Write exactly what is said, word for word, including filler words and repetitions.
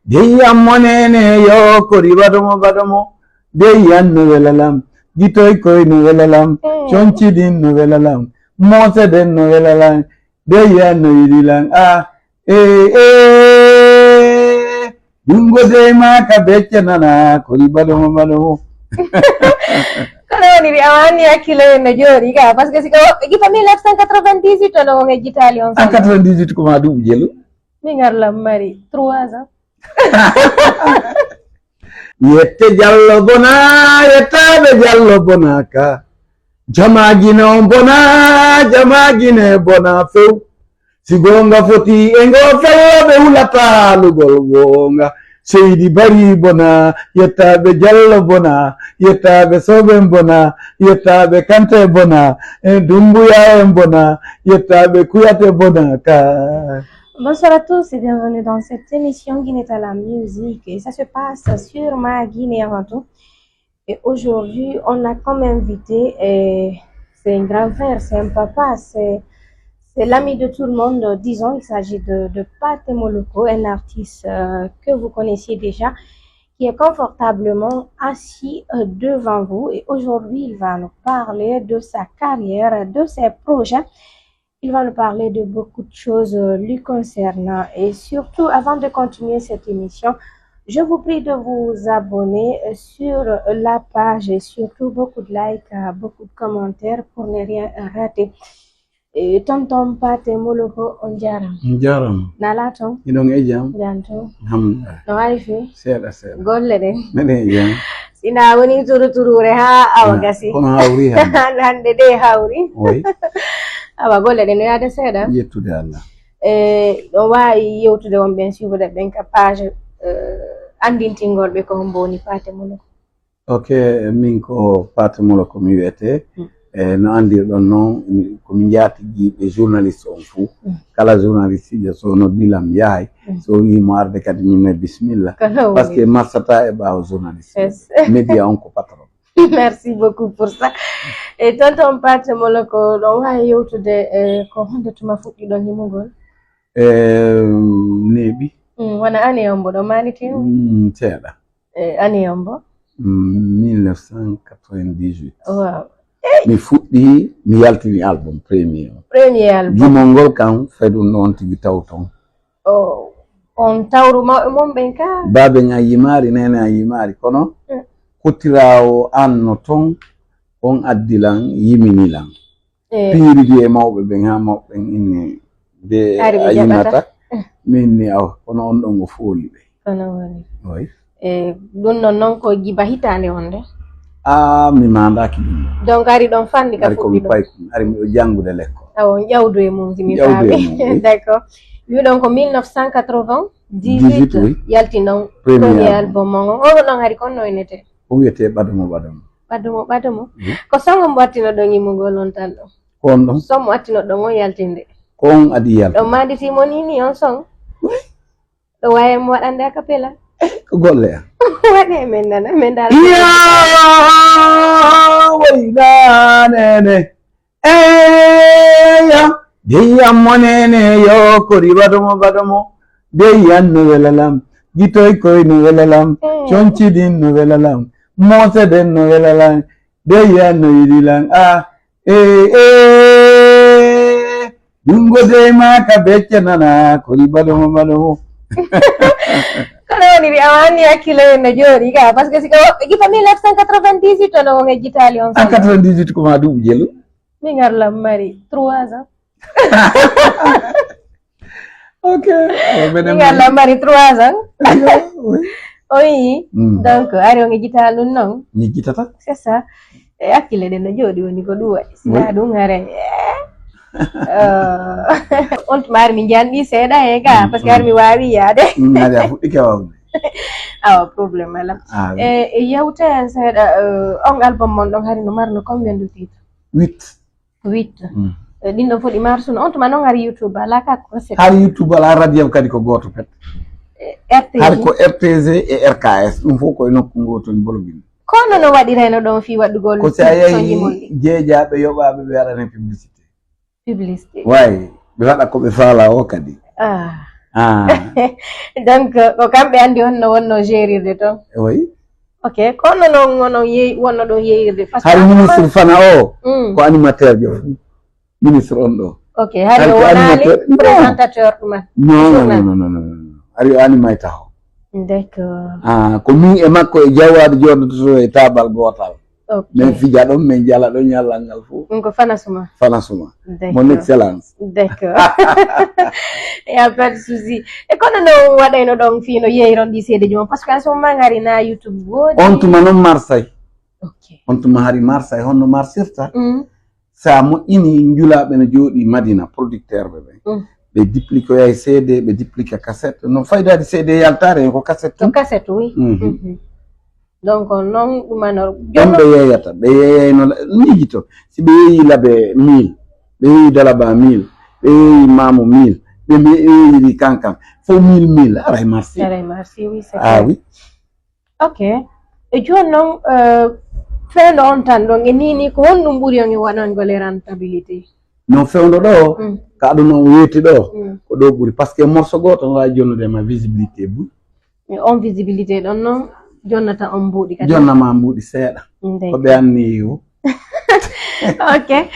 Deyam mo nene yo kori badomo badomo. Deyam no welalam. Gitoy koy no welalam. Conci din no welalam. Mose den no welalam. Deyam no yidilam. Ah, eh, eh. Jungo dey maka becce nana kori badomo badomo. Kono woni wi awa anni hakkille en no jooɗi ka, parce que siko woɓɓe gita mille neuf cent quatre-vingt-dix-huit ono o ngejjitaali on. En quatre-vingt-dix-huit ko ma duuɓi jelu. Min arlam mari trois ans. Yette jallo bona, yettaɓe jallo bona ka. Jama gine on bona, jama gine bona few. Si gonga foti e ngo fello ɓe hulata lugol wonga. Seydi bari bona, yettaɓe jallo bona, yettaɓe soben bona, yettaɓe kante bona, e dumbuya en bona, yettaɓe kuyate bona ka. Bonsoir à tous et bienvenue dans cette émission Guinée à la musique. Et ça se passe sur Ma Guinée avant tout. Et aujourd'hui, on a comme invité, euh, c'est un grand frère, c'est un papa, c'est c'est l'ami de tout le monde, disons, il s'agit de, de Pate Moloko, un artiste euh, que vous connaissiez déjà, qui est confortablement assis euh, devant vous. Et aujourd'hui, il va nous parler de sa carrière, de ses projets. Il va nous parler de beaucoup de choses euh, lui concernant. Et surtout, avant de continuer cette émission, je vous prie de vous abonner euh, sur la page et surtout beaucoup de likes, euh, beaucoup de commentaires pour ne rien rater. Eh, tonton Pate Moloko, on jarama. On jarama. Nala ton? Iɗon e jam? Jam ton. Alhamdulillah. No wayi fe? Seeɗa seeɗa. Golle ɗen? Meɗen e jam. Sina woni turu turure ha awa gasi. Kono hawri hande. Hande de hawri. Oui. Awa golle ɗen no yaade seeɗa. Yettude Allah. E ɗon wawi yewtude won ɓen suivre ɓen ka page eh, andintingol ɓe ko hombo woni Pate Moloko. Ok, min ko Pate Moloko mi wiyete. E no andirɗon noon, ko min njaatigiiɓe journaliste on fou. Kala journaliste ijo so noddilam yahay, so wii mo arde kadi min ne bismillah. Parce que marsata e ɓaawo journaliste. Média on ko patron. Merci beaucoup pour ça. E tonton Pate Moloko ɗon wawi yewtude e ko honde tuma fuɗɗiɗon yimugol? E neeɓi. Wona année on mboɗo maanitin? Seeɗa. E année on mbo? Mille neuf cent quatre-vingt-dix-huit. Wow. Mi fuɗɗi, mi yaltini album premier o. Premier album. Gimol ngol kam fedu noon tigi taw toon. O on tawru mawɓe mon ɓen ka? Baaben an yimaari, nene an yimaari, kono kottiraawo an no toon, on addi lan, yimini lan. Piiridi e mawɓe ɓen haa mawɓe ɓen inni de a yimata. Min ni aw kono on ɗon o fooli ɓe. Kono woni. Oy. E ɗum noon noon ko giba hitaande on de? Ah, mi maandaaki ɗum ɗon. Donc ari ɗon fanni ka ari ko mi fuɗɗi ɗon. Paykun, ari miɗo janngude lekkol. Awo on ƴawdu e mum si mi faami. D'accord. Wiɗon ko mille neuf cent quatre-vingt-dix-huit. Dix-huit, oui. Yalti noon premier album on. On ɗon ari kon no innete? O wiyetee Ɓadomo Ɓadomo. Ɓadomo Ɓadomo. Ko song mbo wattinoɗon yimugol on tan ɗo? Ko on ɗon? Song mo wattinoɗon on yaltinde? Ko on adi yaltinde. Ɗon maanditi mo ni ni on song? Ɗo waye mo waɗande a cappella? Ko golle an. Waɗe men nana men dal. Iya wayna nene. Eya deyam mo nene yo kori badomo badomo. Deyam no welalam. Gitoy koy no welalam. Conci din no welalam. Mose den no welalam. Deyam no yidilam. Ah, eh, eh. Jungo dey ma ka becce nana kori badomo badomo. Kono woni wi awa anni hakkille en no jooɗi ka parce que siko woɓɓe gita mille neuf cent quatre-vingt-dix-huit ono o ngejjitaali on. En quatre-vingt-dix-huit ko ma duuɓi jelu. Min arlam mari trois ans. Ok. Min arlam mari trois ans. O yi donc ari o ngejjitaali ɗum noon. Ngejjitata. C'est ça. E hakkille ɗen no jooɗi woni ko ɗum waɗi sina ɗum hare. On tuma ari mi janɗi seeɗa he ga parce que ari mi wawi yaade. Ari a fuɗɗike wawde. Awa problème ala. E yewte seeɗa on album mon ɗon hari no marno combien de titre? Huit. Huit. Ɗin ɗon fof ɗi marsuno on tuma noon hari youtube ala ka ko recette. Hari youtube ala radio kadi ko goto pet. Hari ko rtg e rks ɗum fof koye nokku ngo toon bologin. Kono no waɗirayno ɗon fii waɗugol ko si a yehi jeejaaɓe yoɓaaɓe ɓe waɗane publicité. Publicité. Way ɓe waɗa ko ɓe faala o kadi. Ah. Ah, Donc, ko kamɓe anndi honno wonno gérirde toon. Oui. Ok, ko honno noon onon yeey wonno ɗon yeeyirde? Parce que Hari ministre Fana o Mm. ko animateur jo. Ministre on ɗo. Ok, hari Hari o ko wonaali animateur. Non. Présentateur ɗuma. Non, non, Journal. non, non, non, non. Hari o animateur o. D'accord. Ah, ko min e makko e Jawadu jooɗoto e taabal gootal. Ok. Min fija ɗon, min jala ɗon ñallal ngal fof. Ɗum ko Fana Suma. Fana Suma. D'accord. Mon excellence. D'accord. Il n'y a pas de souci. E kono no waɗayno ɗon fii no yeeyron ɗi seedeji mon? Parce que en ce moment ngari na YouTube woodi. On tuma noon Marseille. Ok. On tuma hari Marseille, honno marsirta? Mm. Sa moƴƴini njulaaɓe no jooɗi Madina, producteur ɓe ɓen. Mm. Ɓe duplique e C D, ɓe duplique cassette. No faydaade C D yaltaare, ko cassette Ko tan. Cassette, oui. Mhm. Mhm. Donc, noon ɗum ano. Ɗon ɓe yeeyata, ɓe yeeyayno la- miiji to. Si ɓe yeeyi Labe mille, ɓe yeeyi Dalaba mille, ɓe yeeyi Maamu mille, ɓe me- yeeyi Kankan, fof mille, mille, aray marché. Aray marché, oui, c'est Ah clair. Oui. Ok. E jooni noon, euh, fewndo on tan ɗon, e nii nii, ko honɗum ɓuri on e waɗangol e rentabilité? No fewndo ɗo, Mm. ka aduna o weeti ɗo, Mm. ko ɗo ɓuri. Parce que morceau gooto no waawi jonnude ma visibilité ɓuri. E on visibilité ɗon noon, jonnata on mbuuɗi kadi. Jonna ma mbuuɗi seeɗa. Ndey. Ko ɓe anni yo. Ok.